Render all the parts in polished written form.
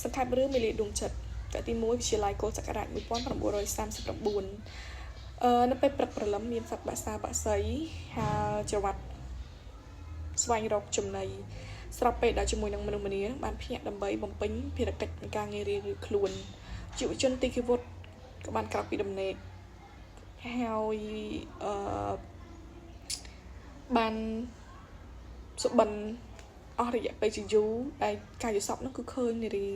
សង្ខេបរឿងមេលាដួងចិត្តវគ្គទី1វិទ្យាល័យគោលសករាជ1939នៅពេលព្រឹកព្រលឹមមានសត្វបក្សាបក្សីហើយច្រវាត់ស្វែងរកចំណីស្របពេលដែលជាមួយនឹងមនុស្សម្នាបានភ្ញាក់ដើម្បីបំពេញភារកិច្ចនៃការងាររៀងៗខ្លួនយុវជនទីគិវុធក៏បានក្រោកពីដំណេកហើយអឺបានសុបិនអស់រយៈពេលជាយូរដែលការយល់សពនោះគឺឃើញនារី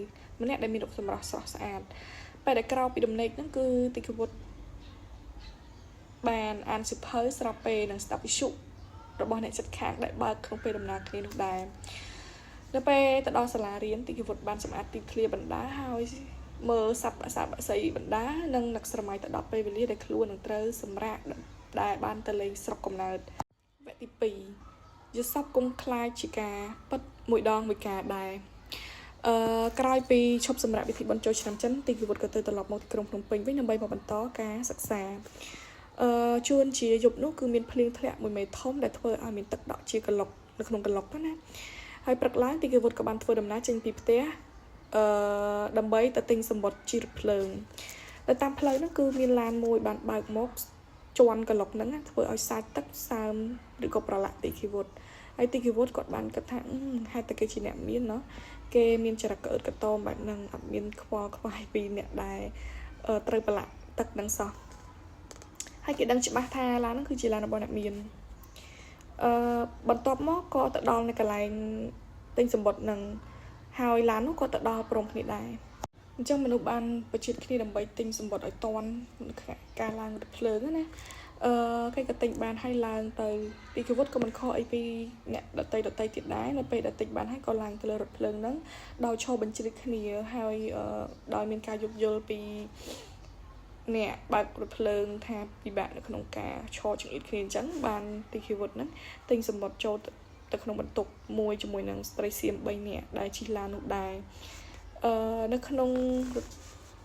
ម្នាក់ដែលមានរូបសម្រស់ស្រស់ស្អាតពេលដែលក្រោកពីដំណេកហ្នឹងគឺទីគវុធបានអានសៀវភៅស្របពេលនឹងស្ដាប់វិទ្យុរបស់អ្នកចិត្តខាងដែលបើកក្នុងពេលដំណើរគ្នានោះដែរនៅពេលទៅដល់សាលារៀនទីគវុធបានសម្អាតទីធ្លាបណ្ដាហើយមើលសត្វបក្សាបក្សីបណ្ដានិងនឹកស្រមៃទៅដល់ពេលវេលាដែលខ្លួននឹងត្រូវសម្រាកដែលបានទៅលេងស្រុកកំណើតវគ្គទី2យល់សពគង់ខ្លាចជាការពិតមួយដងមួយការដែរក្រោយពីឈប់សម្រាប់ពិធីបុណ្យចូលឆ្នាំចិនទីគវុធក៏ទៅត្រឡប់មកទីក្រុងភ្នំពេញវិញដើម្បីមកបន្តការសិក្សាជួនជាយប់នោះគឺមានភ្លៀងធ្លាក់មួយមេធំដែលធ្វើឲ្យមានទឹកដក់ជាកឡុកនៅក្នុងកឡុកណាហើយព្រឹកឡើងទីគវុធក៏បានធ្វើដំណើរចេញពីផ្ទះដើម្បីទៅទិញសម្បត្តិជីរថភ្លើងនៅតាមផ្លូវហ្នឹងគឺមានឡានមួយបានបើកមកជន់កឡុកហ្នឹងធ្វើឲ្យសាច់ទឹកសើមឬក៏ប្រឡាក់ទីគវុធហើយទីគវុធគាត់បានគិតថាហេតុតែគេជាអ្នកមានណោះគេមានចរិតក្អឺតកតោមបែបហ្នឹងអត់មានខ្វល់ខ្វាយពីអ្នកដែលត្រូវប្រឡាក់ទឹកហ្នឹងសោះហើយគេដឹងច្បាស់ថាឡានហ្នឹងគឺជាឡានរបស់អ្នកមានបន្ទាប់មកក៏ទៅដល់នៅកន្លែងទិញសម្បត្តិហ្នឹងហើយឡាននោះក៏ទៅដល់ព្រមគ្នាដែរអញ្ចឹងមនុស្សបានប្រជិតគ្នាដើម្បីទិញសម្បត្តិឲ្យតន់ការឡើងរថភ្លើងណាគេក៏ទិញបានហើយឡើងទៅទីគវុធក៏មិនខុសអីពីអ្នកដតីដតីទៀតដែរនៅពេលដែលទិញបានហើយក៏ឡើងទៅលើរថភ្លើងហ្នឹងដោយឈរបញ្ជ្រាបគ្នាហើយដោយមានការយោគយល់ពីអ្នកបើករថភ្លើងថាពិបាកនៅក្នុងការឈរចង្អៀតគ្នាអញ្ចឹងបានទីគវុធហ្នឹងទិញសម្បត្តិចូលទៅក្នុងបន្ទប់មួយជាមួយនឹងស្ត្រីសៀម3នាក់ដែលជិះឡាននោះដែរនៅក្នុង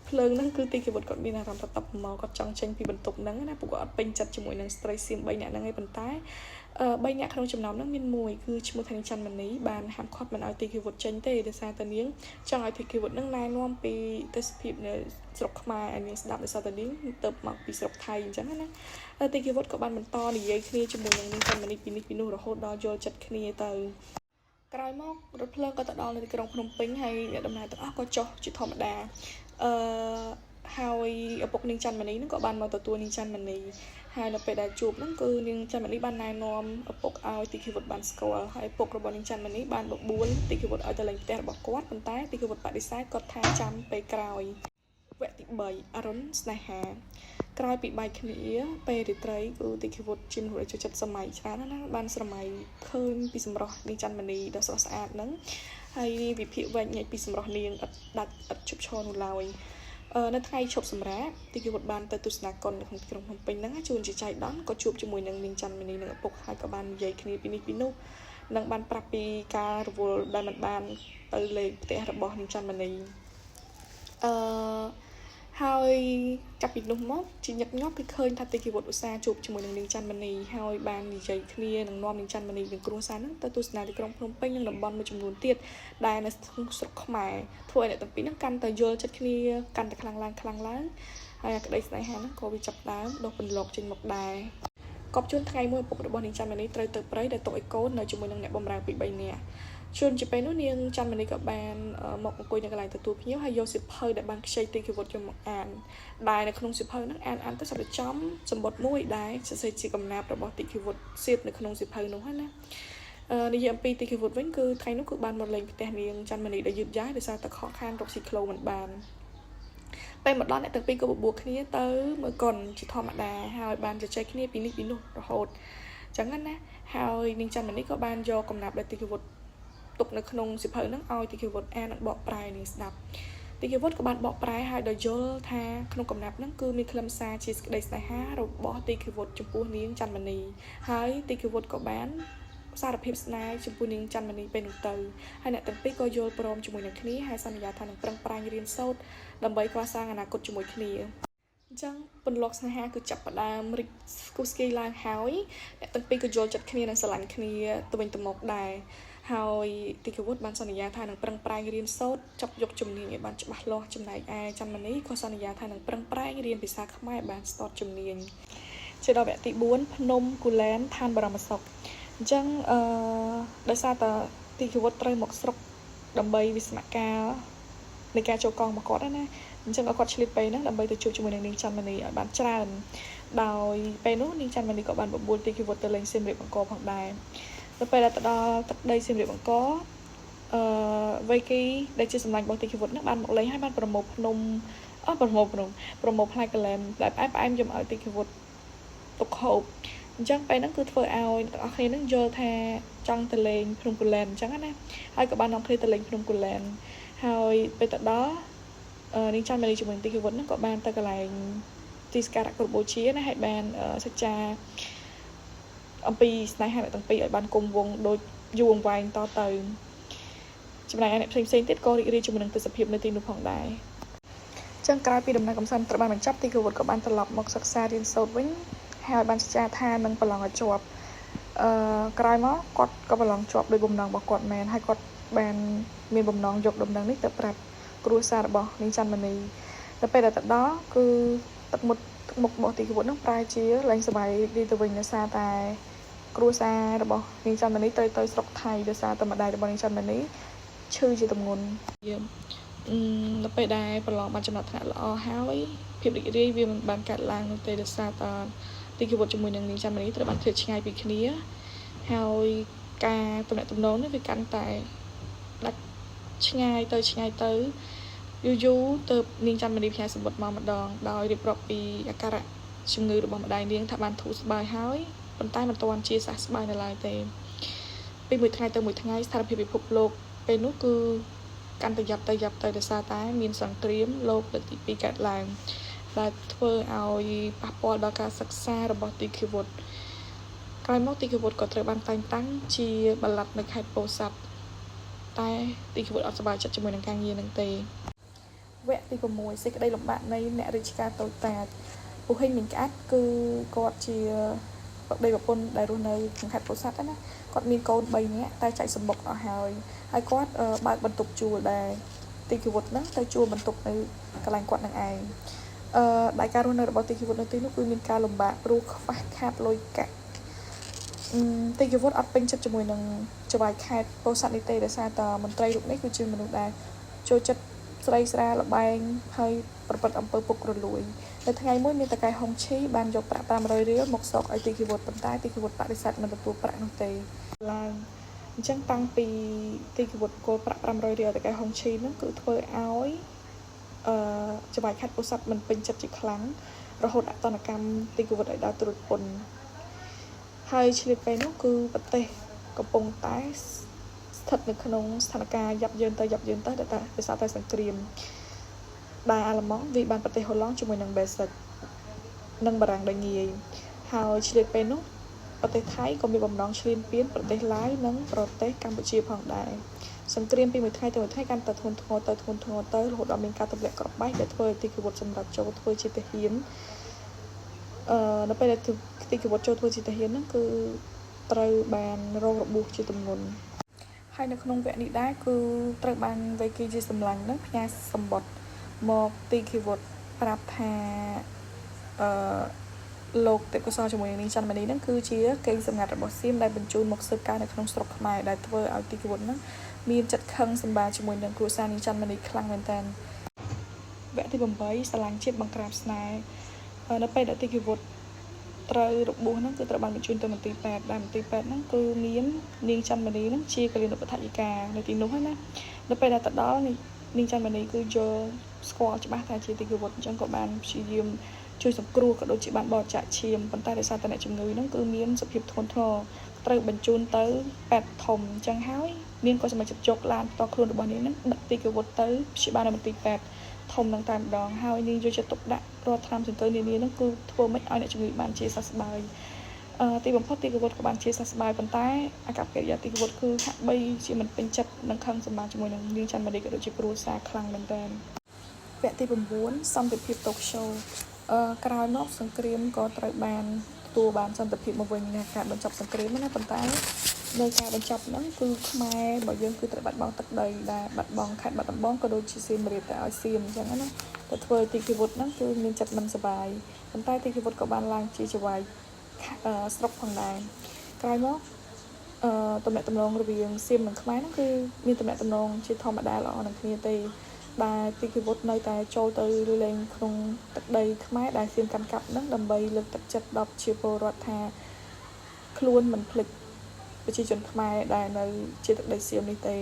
ភ្លើងហ្នឹងគឺទីគវុធគាត់មានអារម្មណ៍ថាតបមកគាត់ចង់ចេញពីបន្ទប់ហ្នឹងណាពួកគាត់អត់ពេញចិត្តជាមួយនឹងស្ត្រីសៀម3នាក់ហ្នឹងឯងប៉ុន្តែ3នាក់ក្នុងចំណោមហ្នឹងមានមួយគឺឈ្មោះថានាងច័ន្ទមនីបានហាមឃាត់មិនឲ្យទីគវុធចេញទេដោយសារតែនាងចង់ឲ្យទីគវុធហ្នឹងណែនាំពីទេសភាពនៅស្រុកខ្មែរឲ្យនាងស្ដាប់ដោយសារតែនាងទៅមកពីស្រុកថៃអញ្ចឹងណាទីគវុធក៏បានបន្តនិយាយគ្នាជាមួយនឹងនាងច័ន្ទមនីពីនេះពីនោះរហូតដល់យល់ចិត្តគ្នាទៅក្រោយមករថភ្លើងក៏ទៅដល់នៅទីក្រុងភ្នំពេញហើយអ្នកដំណើរទាំងអស់ក៏ចុះជាធម្មតាអឺហើយឪពុកនាងច័ន្ទមនីហ្នឹងក៏បានមកទទួលនាងច័ន្ទមនីហើយនៅពេលដែលជួបហ្នឹងគឺនាងច័ន្ទមនីបានណែនាំឪពុកឲ្យទីគិវុធបានស្គាល់ហើយឪពុករបស់នាងច័ន្ទមនីបានបបួលទីគិវុធឲ្យទៅលេងផ្ទះរបស់គាត់ប៉ុន្តែទីគិវុធបដិសេធគាត់ថាចាំពេលក្រោយវគ្គទី3អរុនស្នេហាក្រោយពីបែកគ្នាពេលរាត្រីគឺទីគិវុធជាមនុស្សដែលចូលចិត្តសម័យច្រើនណាស់បានស្រមៃឃើញពីសម្រស់នាងច័ន្ទមនីដ៏ស្រស់ស្អាតហ្នឹងហើយវិភាគវែកញែកពីសម្រស់នាងឥតដាច់ឥតជប់ឈរនោះឡើយនៅថ្ងៃឈប់សម្រាកទីគិវុធបានទៅទស្សនាកុននៅក្នុងទីក្រុងភ្នំពេញហ្នឹងជួនជាចៃដន្យក៏ជួបជាមួយនឹងនាងច័ន្ទមនីនិងឪពុកហើយក៏បាននិយាយគ្នាពីនេះពីនោះនិងបានប្រាប់ពីការរវល់ដែលមិនបានទៅលេងផ្ទះរបស់នាងច័ន្ទមនីអឺហើយចាប់ពីនោះមកជាញឹកញាប់គឺឃើញថាទីគិវុធឧស្សាហ៍ជួបជាមួយនឹងនាងច័ន្ទមនីហើយបាននិយាយគ្នានិងនាំនាងច័ន្ទមនីនិងគ្រួសារហ្នឹងទៅទស្សនាទីក្រុងភ្នំពេញនិងតំបន់មួយចំនួនទៀតដែលនៅក្នុងស្រុកខ្មែរធ្វើឲ្យអ្នកទាំងពីរហ្នឹងកាន់តែយល់ចិត្តគ្នាកាន់តែខ្លាំងឡើងខ្លាំងឡើងហើយអាក្តីស្នេហាហ្នឹងក៏វាចាប់ដើមដុះពន្លកចេញមកដែរកប់ជួនថ្ងៃមួយឪពុករបស់នាងច័ន្ទមនីត្រូវទៅព្រៃដែលទុកឲ្យកូននៅជាមួយនឹងអ្នកបម្រើពី3នាក់ជួនជាពេលនោះនាងច័ន្ទមនីក៏បានមកអង្គុយនៅកន្លែងទទួលភ្ញៀវហើយយកសៀវភៅដែលបានខ្ចីទីគិវុធយកមកអានដែលនៅក្នុងសៀវភៅហ្នឹងអានអានទៅសត្វតែចំសម្បត្តិមួយដែលសរសេរជាកំណាព្យរបស់ទីគិវុធសៀបនៅក្នុងសៀវភៅនោះណានិយាយអំពីទីគិវុធវិញគឺថ្ងៃនោះគឺបានមកលេងផ្ទះនាងច័ន្ទមនីដែលយឺតយ៉ាវដោយសារតែខកខានរកស៊ីក្លូមិនបានពេលមកដល់អ្នកទាំងពីរក៏បបួលគ្នាទៅមើលកុនជាធម្មតាហើយបានជជែកគ្នាពីនេះពីនោះរហូតចឹងណាហើយនាងច័ន្ទមនីក៏បានយកកំណាព្យដែលទីគិវុធទុកនៅក្នុងសៀវភៅហ្នឹងឲ្យទីគិវុធអាននិងបកប្រែនាងស្ដាប់ទីគិវុធក៏បានបកប្រែឲ្យដោយយល់ថាក្នុងកំណាព្យហ្នឹងគឺមានខ្លឹមសារជាសេចក្តីស្នេហារបស់ទីគិវុធចំពោះនាងច័ន្ទមនីហើយទីគិវុធក៏បានសារភាពស្នេហ៍ចំពោះនាងច័ន្ទមនីពេលនោះទៅហើយអ្នកទាំងពីរក៏យល់ព្រមជាមួយនឹងគ្នាហើយសន្យាថានឹងប្រឹងប្រែងរៀនសូត្រដើម្បីកសាងអនាគតជាមួយគ្នាអញ្ចឹងពន្លកស្នេហាគឺចាប់ផ្ដើមរីកស្គុះស្គាយឡើងហើយអ្នកទាំងពីរក៏យល់ចិត្តគ្នានិងស្រឡាញ់គ្នាទៅវិញទៅមកដែរ ហើយទីគវុធបានសន្យាថានឹងប្រឹងប្រែងរៀនសូត្រចាប់យកជំនាញឲ្យបានច្បាស់លាស់ចំណែកឯច័ន្ទមនីក៏សន្យាថានឹងប្រឹងប្រែងរៀនភាសាខ្មែរបានស្ទាត់ជំនាញជាដល់វគ្គទី4ភ្នំគូលែនឋានបរមសុខអញ្ចឹងអឺដោយសារតាទីគវុធត្រូវមកស្រុកដើម្បីវិស្មកាលនៃការចូលកងរបស់គាត់ណាអញ្ចឹងឲ្យគាត់ឆ្លៀតពេលហ្នឹងដើម្បីទៅជួបជាមួយនឹងនាងច័ន្ទមនីឲ្យបានច្រើនដោយពេលនោះនាងច័ន្ទមនីក៏បានបបួលទីគវុធទៅលេងសៀមរាបអង្គរផងដែរទៅពេលដែលទៅដល់ទឹកដីសៀមរាបអង្គរអឺវេគីដែលជាសម្លាញ់របស់ទីគវុធហ្នឹងបានមកលេងហើយបានប្រមូលភ្នំអស់ប្រមូលភ្នំប្រមូលផ្លែកលែនដែលផ្អែមផ្អែមយកមកឲ្យទីគវុធទុកហូបអញ្ចឹងពេលហ្នឹងគឺធ្វើឲ្យទាំងអស់គ្នាហ្នឹងយល់ថាចង់ទៅលេងភ្នំគូលែនអញ្ចឹងណាហើយក៏បាននាំគ្នាទៅលេងភ្នំគូលែនហើយពេលទៅដល់នាងច័ន្ទមនីជាមួយទីគវុធហ្នឹងក៏បានទៅកន្លែងទីសក្ការៈគ្រប់បូជាណាហើយបានសច្ចាអំពីស្នេហាអ្នកទាំងពីរឲ្យបានគង់វង្សដូចយូរអង្វែងតទៅចំណែកឯអ្នកផ្សេងផ្សេងទៀតក៏រីករាយជាមួយនឹងទស្សនភាពនៅទីនោះផងដែរចឹងក្រោយពីដំណើរកំសាន្តត្រូវបានបញ្ចប់ទីគវុធក៏បានត្រឡប់មកសិក្សារៀនសូត្រវិញហើយបានសច្ចាថានឹងប្រឡងឲ្យជាប់អឺក្រោយមកគាត់ក៏ប្រឡងជាប់ដោយបំណងរបស់គាត់មែនហើយគាត់បានមានបំណងយកដំណឹងនេះទៅប្រាប់គ្រួសាររបស់នាងច័ន្ទមនីដល់ពេលដែលទៅដល់គឺទឹកមុខទឹកមុខរបស់ទីគវុធនឹងប្រែជាលែងសប្បាយរីករាយទៅវិញដោយសារតែគ្រួសាររបស់នាងច័ន្ទមនីត្រូវទៅស្រុកថៃដោយសារតែម្ដាយរបស់នាងច័ន្ទមនីឈឺជាទម្ងន់យើងដល់ពេលដែលប្រឡងបានចំណាត់ថ្នាក់ល្អហើយភាពរីករាយវាមិនបានកើតឡើងនោះទេដោយសារតែទីគវុធជាមួយនឹងនាងច័ន្ទមនីត្រូវបានឃ្លាតឆ្ងាយពីគ្នាហើយការទំនាក់ទំនងនេះវាកាន់តែដាច់ឆ្ងាយទៅឆ្ងាយទៅយូរយូរទៅនាងច័ន្ទមនីផ្ញើសម្បត្តិមកម្ដងដោយរៀបរាប់ពីអាការៈជំងឺរបស់ម្ដាយនាងថាបានធូរស្បើយហើយប៉ុន្តែមិនទាន់ជាសះស្បើយនៅឡើយទេពីមួយថ្ងៃទៅមួយថ្ងៃស្ថានភាពពិភពលោកពេលនោះគឺកាន់តែយ៉ាប់ទៅយ៉ាប់ទៅដោយសារតែមានសង្គ្រាមលោកលើកទី2កើតឡើងដែលធ្វើឲ្យប៉ះពាល់ដល់ការសិក្សារបស់ទីគវុធក្រោយមកទីគវុធក៏ត្រូវបានតែងតាំងជាបល័តនៅខេត្តពោធិ៍សាត់តែទីគវុធអត់សប្បាយចិត្តជាមួយនឹងការងារនឹងទេវគ្គទី6សេចក្តីលំបាកនៃអ្នករាជការតូចតាចពូហេងមីងក្អាត់គឺគាត់ជាប្តីប្រពន្ធដែលរស់នៅក្នុងខេត្តពោធិ៍សាត់ណាគាត់មានកូន3នាក់តែចែកសម្បុកអស់ហើយហើយគាត់បើកបន្ទប់ជួលដែរទីគវុធហ្នឹងទៅជួលបន្ទប់នៅកន្លែងគាត់នឹងឯងអឺដែលការរស់នៅរបស់ទីគវុធនៅទីនោះគឺមានការលំបាកព្រោះខ្វះខាតលុយកាក់ទីគវុធអត់ពេញចិត្តជាមួយនឹងចៅហ្វាយខេត្តពោធិ៍សាត់នេះទេដោយសារតែមន្ត្រីរូបនេះគឺជាមនុស្សដែលចូលចិត្តស្រីស្រាលបែងហើយប្រព្រឹត្តអំពើពុករលួយនៅថ្ងៃមួយមានតកែហុងឈីបានយកប្រាក់500រៀលមកសកឲ្យទីគវុធប៉ុន្តែទីគវុធបដិសេធមិនទទួលប្រាក់នោះទេឡើងអញ្ចឹងតាំងពីទីគវុធគល់ប្រាក់500រៀលតកែហុងឈីហ្នឹងគឺធ្វើឲ្យអឺចៅហ្វាយខេត្តពោធិ៍សាត់មិនពេញចិត្តជាខ្លាំងរហូតដាក់ទណ្ឌកម្មទីគវុធឲ្យដល់ត្រួតពន្ធហើយឆ្លៀតពេលនោះគឺប្រទេសកំពុងតែស្ថិតនៅក្នុងស្ថានភាពយ៉ាប់យ៉ឺនទៅយ៉ាប់យ៉ឺនទៅដែលតែដោយសារតែសង្គ្រាមដែលអាល្លឺម៉ង់វាបានប្រទេសហូឡង់ជាមួយនឹងបែសិកនិងបារាំងដោយងាយហើយឆ្លៀតពេលនោះប្រទេសថៃក៏មានបំណងឈ្លានពានប្រទេសឡាវនិងប្រទេសកម្ពុជាផងដែរសង្គ្រាមពីមួយថ្ងៃទៅមួយថ្ងៃកាន់តែធ្ងន់ធ្ងរទៅធ្ងន់ធ្ងរទៅរហូតដល់មានការទម្លាក់គ្រាប់បែកដែលធ្វើឲ្យទីគវុធសម្រាប់ចូលធ្វើជាទាហានអឺនៅពេលដែលទីគវុធចូលធ្វើជាទាហានហ្នឹងគឺត្រូវបានរងរបួសជាទម្ងន់ហើយនៅក្នុងវគ្គនេះដែរគឺត្រូវបានវេគីជាសម្លាញ់ហ្នឹងផ្ញើសម្បត្តិមកទីគវុធប្រាប់ថាអឺលោកទេពកោសលជាមួយនឹងនាងច័ន្ទមនីហ្នឹងគឺជាកេងសម្ងាត់របស់សៀមដែលបញ្ជូនមកស៊ើបការនៅក្នុងស្រុកខ្មែរដែលធ្វើឲ្យទីគវុធហ្នឹងមានចិត្តខឹងសម្បាជាមួយនឹងគ្រួសារនាងច័ន្ទមនីខ្លាំងមែនតើវគ្គទី8ស្រឡាញ់ជាតិបង្ក្រាបស្នេហ៍នៅពេលដែលទីគវុធត្រូវរបួសហ្នឹងគឺត្រូវបានបញ្ជូនទៅមន្ទីរពេទ្យដែលមន្ទីរពេទ្យហ្នឹងគឺមាននាងច័ន្ទមនីហ្នឹងជាកលិនុបដ្ឋាយិកានៅទីនោះណានៅពេលដែលទៅដល់នាងច័ន្ទមនីគឺយល់ស្គាល់ច្បាស់ថាជាទីគវុធអញ្ចឹងក៏បានព្យាយាមជួយសង្គ្រោះក៏ដូចជាបានបរិច្ចាគឈាមប៉ុន្តែដោយសារតែអ្នកជំងឺហ្នឹងគឺមានសភាពធ្ងន់ធ្ងរត្រូវបញ្ជូនទៅពេទ្យធំអញ្ចឹងហើយនាងក៏សម្រេចចិត្តយកឡានផ្ទាល់ខ្លួនរបស់នាងហ្នឹងដឹកទីគវុធទៅព្យាបាលនៅមន្ទីរពេទ្យធំនឹងតែម្ដងហើយនាងយកចិត្តទុកដាក់រាល់ថ្នាំសង្កូវនានាហ្នឹងគឺធ្វើម៉េចឲ្យអ្នកជំងឺបានជាសះស្បើយអឺទីបំផុតទីគវុធក៏បានជាសះស្បើយប៉ុន្តែអាកប្បកិរិយាទីគវុធគឺហាក់បីជាមិនពេញចិត្តនិងខឹងសម្បាជាមួយនឹងនាងច័ន្ទមនីក៏ដូចជាគ្រួសារខ្លាំងមែនទែនវគ្គទី9សន្តិភាពតូក្យូអឺក្រោយមកសង្គ្រាមក៏ត្រូវបានទទួលបានសន្តិភាពមកវិញណាការបញ្ចប់សង្គ្រាមណាប៉ុន្តែ នៅការបញ្ចប់ហ្នឹងគឺខ្មែររបស់យើងគឺត្រូវបាត់បង់ទឹកដីដែលបាត់បង់ខេត្តបាត់ដំបងក៏ដូចជាសៀមរាបទៅឲ្យសៀមអញ្ចឹងណាទៅធ្វើទីគិវុតហ្នឹងគឺមានចិត្តមិនសប្បាយប៉ុន្តែទីគិវុតក៏បានឡើងជាចវាយស្រុកផងដែរក្រោយមកអឺតំណែងតំណងរវាងសៀមនិងខ្មែរហ្នឹងគឺមានតំណែងតំណងជាធម្មតាល្អនឹងគ្នាទេដែលទីគិវុតនៅតែចូលទៅលេងក្នុងទឹកដីខ្មែរដែលសៀមកាន់កាប់ហ្នឹងដើម្បីលើកទឹកចិត្តដល់ជាពលរដ្ឋថាខ្លួនមិនភ្លេចប្រជាជនខ្មែរដែលនៅជាទឹកដីសៀមនេះទេ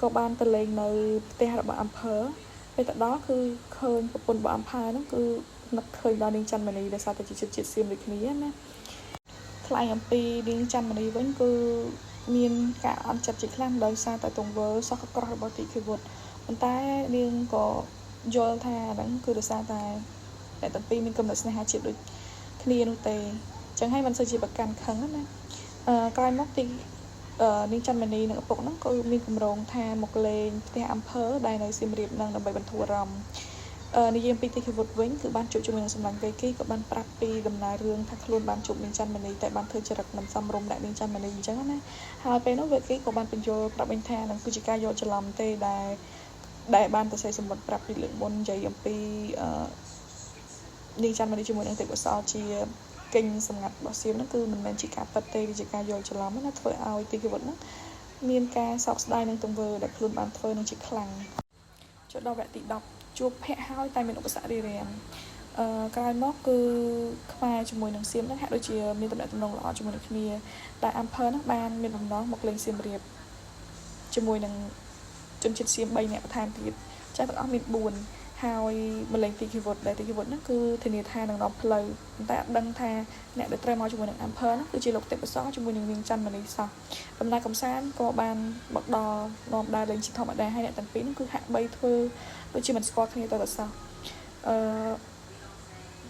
ក៏បានទៅលេងនៅផ្ទះរបស់អំភើពេលទៅដល់គឺឃើញប្រពន្ធរបស់អំភើហ្នឹងគឺនឹកឃើញដល់នាងច័ន្ទមនីដោយសារតែជាជាតិសៀមដូចគ្នាណាថ្លែងអំពីនាងច័ន្ទមនីវិញគឺមានការអន់ចិត្តជាខ្លាំងដោយសារតែទង្វើសោះកក្រោះរបស់ទីខិវុតប៉ុន្តែនាងក៏យល់ថាហ្នឹងគឺដោយសារតែអ្នកទាំងពីរមានកំណត់ស្នេហាជាតិដូចគ្នានោះទេចឹងហើយមិនសូវជាប្រកាន់ខឹងណាអឺក្រោយមកទីនាងច័ន្ទមនីនិងឪពុកហ្នឹងក៏មានគម្រោងថាមកលេងផ្ទះអំភើដែលនៅសៀមរាបហ្នឹងដើម្បីបន្ធូរអារម្មណ៍អឺនិយាយអំពីទីខិវុតវិញគឺបានជួបជាមួយនឹងសម្លាញ់វេគីក៏បានប្រាប់ពីដំណើររឿងថាខ្លួនបានជួបនាងច័ន្ទមនីតែបានធ្វើចរិតមិនសមរម្យដាក់នាងច័ន្ទមនីអញ្ចឹងណាហើយពេលនោះវេគីក៏បានបញ្យល់ប្រាប់វិញថានឹងគឺជាការយល់ច្រឡំទេដែលដែលបានទៅសេសម្បត្តិប្រាប់ពីលើកមុននិយាយអំពីអឺនាងច័ន្ទមនីជាមួយនឹងទេពកោសលជាកិញសម្ងាត់របស់សៀមហ្នឹងគឺមិនមែនជាការពិតទេវាជាការយល់ច្រឡំណាធ្វើឲ្យទីគិវុតហ្នឹងមានការសោកស្ដាយនឹងទង្វើដែលខ្លួនបានធ្វើនឹងជាខ្លាំងចូលដល់វគ្គទី10ជួបភ័ក្រហើយតែមានឧបសគ្គរារាំងអឺក្រោយមកគឺខ្មែរជាមួយនឹងសៀមហ្នឹងហាក់ដូចជាមានតំណែងតំណងល្អជាមួយនឹងគ្នាតែអំភើហ្នឹងបានមានបំណងមកលេងសៀមរាបជាមួយនឹងជនជាតិសៀម3នាក់បន្ថែមទៀតចាស់ទាំងអស់មាន4ហើយមលេងទីគិវុតដែលទីគិវុតហ្នឹងគឺធានាថានឹងនាំផ្លូវប៉ុន្តែអត់ដឹងថាអ្នកដែលត្រូវមកជាមួយនឹងអំភើហ្នឹងគឺជាលោកទេពកោសលជាមួយនឹងនាងច័ន្ទមនីសោះដំណើរកំសាន្តក៏បានមកដល់នាំដើរលេងជាធម្មតាហើយអ្នកទាំងពីរហ្នឹងគឺហាក់បីធ្វើដូចជាមិនស្គាល់គ្នាទៅតែសោះអឺ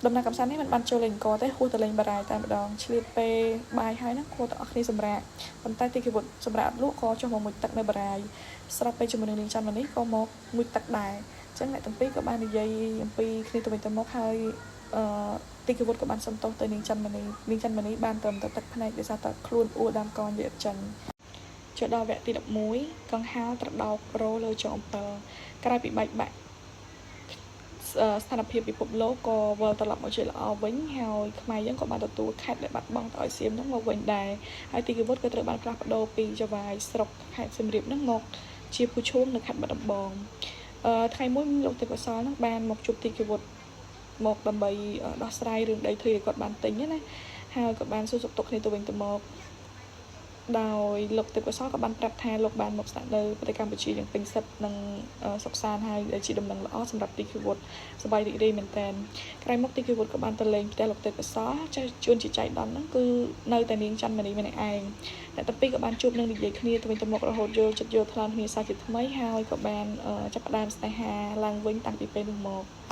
ដំណើរកំសាន្តនេះមិនបានចូលលេងអង្គរទេហួសទៅលេងបារាយតែម្ដងឆ្លៀតពេលបាយហើយហ្នឹងគួរតែអស់គ្នាសម្រាកប៉ុន្តែទីគិវុតសម្រាប់អត់លក់ក៏ចុះមកមុជទឹកនៅបារាយស្រាប់ពេលជាមួយនឹងនាងច័ន្ទមនីក៏មកមុជទឹកដែរអញ្ចឹងអ្នកទាំងពីរក៏បាននិយាយអំពីគ្នាទៅវិញទៅមកហើយអឺទីគិវុតក៏បានសុំទោសទៅនាងច័ន្ទមនីនាងច័ន្ទមនីបានត្រឹមតែទឹកភ្នែកដោយសារតែខ្លួនអួលដើមកនិយាយអត់ចេញចូលដល់វគ្គទី11កង្ហាលត្រដោករលើចុងអំពិលក្រោយពីបែកបាក់ស្ថានភាពពិភពលោកក៏វិលត្រឡប់មកជាល្អវិញហើយខ្មែរយើងក៏បានទទួលខេត្តដែលបាត់បង់ទៅឲ្យសៀមហ្នឹងមកវិញដែរហើយទីគិវុតក៏ត្រូវបានផ្លាស់ប្ដូរពីចវាយស្រុកខេត្តសៀមរាបហ្នឹងមកជាភូឈូងនៅខេត្តបាត់ដំបងអឺថ្ងៃមួយលោកទេពកោសលហ្នឹងបានមកជួបទីគិវុតមកដើម្បីដោះស្រាយរឿងដីធ្លីដែលគាត់បានទិញណាហើយក៏បានសួរសុខទុក្ខគ្នាទៅវិញទៅមកដោយលោកទេពកោសលក៏បានប្រាប់ថាលោកបានមកស្នាក់នៅប្រទេសកម្ពុជាយ៉ាងពេញសិទ្ធិនិងសុខសាន្តហើយដែលជាដំណឹងល្អសម្រាប់ទីគិវុតសប្បាយរីករាយមែនតើក្រោយមកទីគិវុតក៏បានទៅលេងផ្ទះលោកទេពកោសលចាស់ជួនជាចៃដន្យហ្នឹងគឺនៅតែនាងច័ន្ទមនីម្នាក់ឯងអ្នកទាំងពីរក៏បានជួបនឹងនិយាយគ្នាទៅវិញទៅមករហូតយល់ចិត្តយល់ថ្លើមគ្នាសាជាថ្មីហើយក៏បានចាប់ផ្ដើមស្នេហាឡើងវិញតាំងពីពេលនោះមក។